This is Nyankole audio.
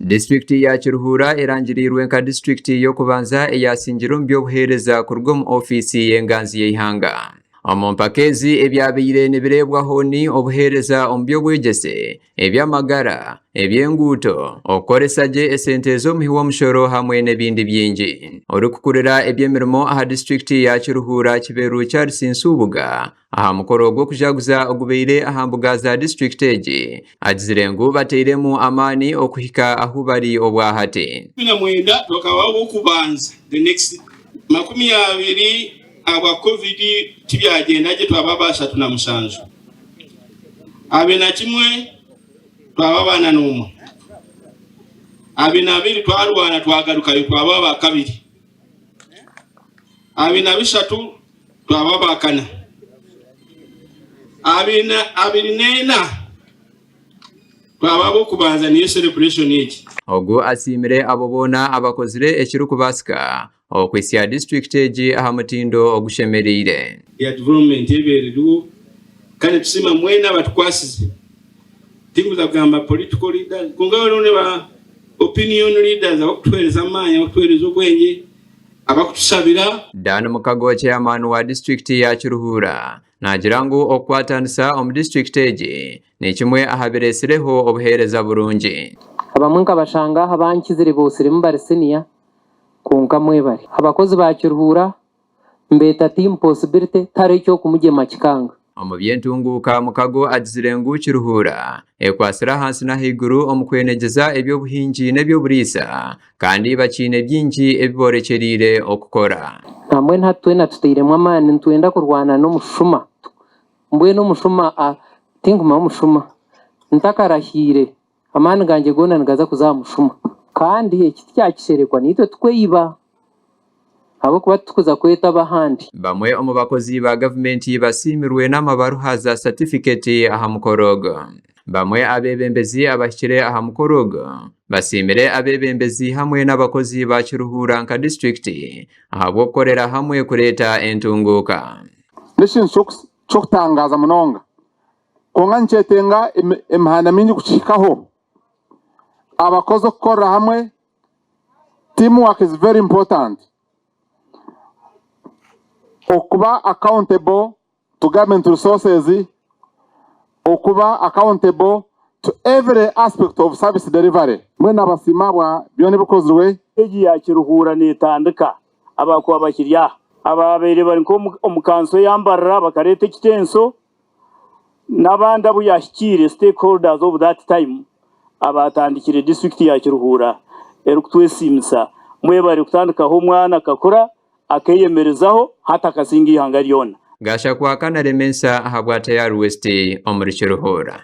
Disiturikiti ya Kiruhura erangiriirwe nka disiturikiti y'okubanza eyasingire omu by'obuheereza kuruga omu ofiisi y'enganzi y'eihanga. Omu mpaka ezi ebyabaire nibireebwaho ni obuheereza omu by'obwegyese, eby'amagara, eby'enguuto, okukoresa gye esente z'omuhi w'omushoro hamwe n'ebindi bingi. Orikukurira eby'emirimo aha disiturikiti ya Kiruhura Kiberu Charles Nsubuga Aha mukoro gw'okujaguza ogubaire aha mbuga za disiturikiti egi, agizire ngu bateiremu amaani okuhika ahu bari obwahati. 19 bakaba ab'okubanza the next 20 ahabwa covid tibyagyenda gye twaba abaashatu na mushanju abiri na kimwe twaba abaana n'omwe abiri na biri twarwana twagarukayo twaba abakabiri 23 Twaba abaakana 24 twaba ab'okubanza niyo celebration egi. Ogu asiimire abo boona abakozire ekirikubaasika okuhitsya disiturikiti egi aha mutindo ogushemereire. Ya development ebeera eriho kandi nitusiima mwena abatukwasize tinkuza kugamba political leaders kwonka hariho naba opinion leaders abakutuhereza amaani abakutuhereza obwengye. Abakutushabira. Dan Mukago Chairman wa disiturikiti ya Kiruhura naagira ngu okukwatanisa omu disiturikiti egi nikimwe aha biretsireho obuheereza burungi. Abamwe nkabashanga aha bankizire bosiremu bari siniya kwonka mwebare. Abakozi ba Kiruhura mbeeta team possibility tihariho ekyokumugyema kikanga. Omu by'entunguuka, Mukago agizire ngu Kiruhura ekwatsire ahansi n'ahaiguru omu kwenegyeza eby'obuhingi n'eby'oburiisa kandi bakiine bingi ebi boorekyereire okukora. Nambwenu hati twena tutairemu amaani nitwenda kurwana n'omushuma. Mbwenu omushuma tinkumanya omushuma ntakarahiire amaani gangye goona nigaza kuza aha mushuma. Kandi eki tikyakisherekwa naitwe tukweyiba ahabw'okuba titukuza kweta ab'ahandi. Bamwe omu bakozi ba gavumenti basiimirwe n'amabaruha za satifiketi aha mukoro ogu. Bamwe abeebembezi abahikire aha mukoro ogu basiimire abeebembezi hamwe n'abakozi ba Kiruhura nka disiturikiti ahabw'okukorera hamwe kureeta entunguuka. N'ekintu ky'okutangaaza munonga. Kwonka nikyetenga emihanda mingi kukihikaho. Abakozi okukorera hamwe, team work is very important. Okuba accountable to government resources, okuba accountable to every aspect of service delivery. Mbwenu nabasiima ahabwa byona ebikozirwe. Egi ya Kiruhura netandika abakuba bakiri aha. Ababaire bari nk'omu kanso eya Mbarara bakareeta ekitenso n'abandi abu yaahikiire, stakeholders of that time, abaatandikire disiturikiti ya Kiruhura erikutwesiimisa. Mwebare kutandikaho omwana akakura akeeyemerezaho hati akasinga eihanga ryona. Gashakwa Kanaremensa ahabwa Tayari West omuri Kiruhura.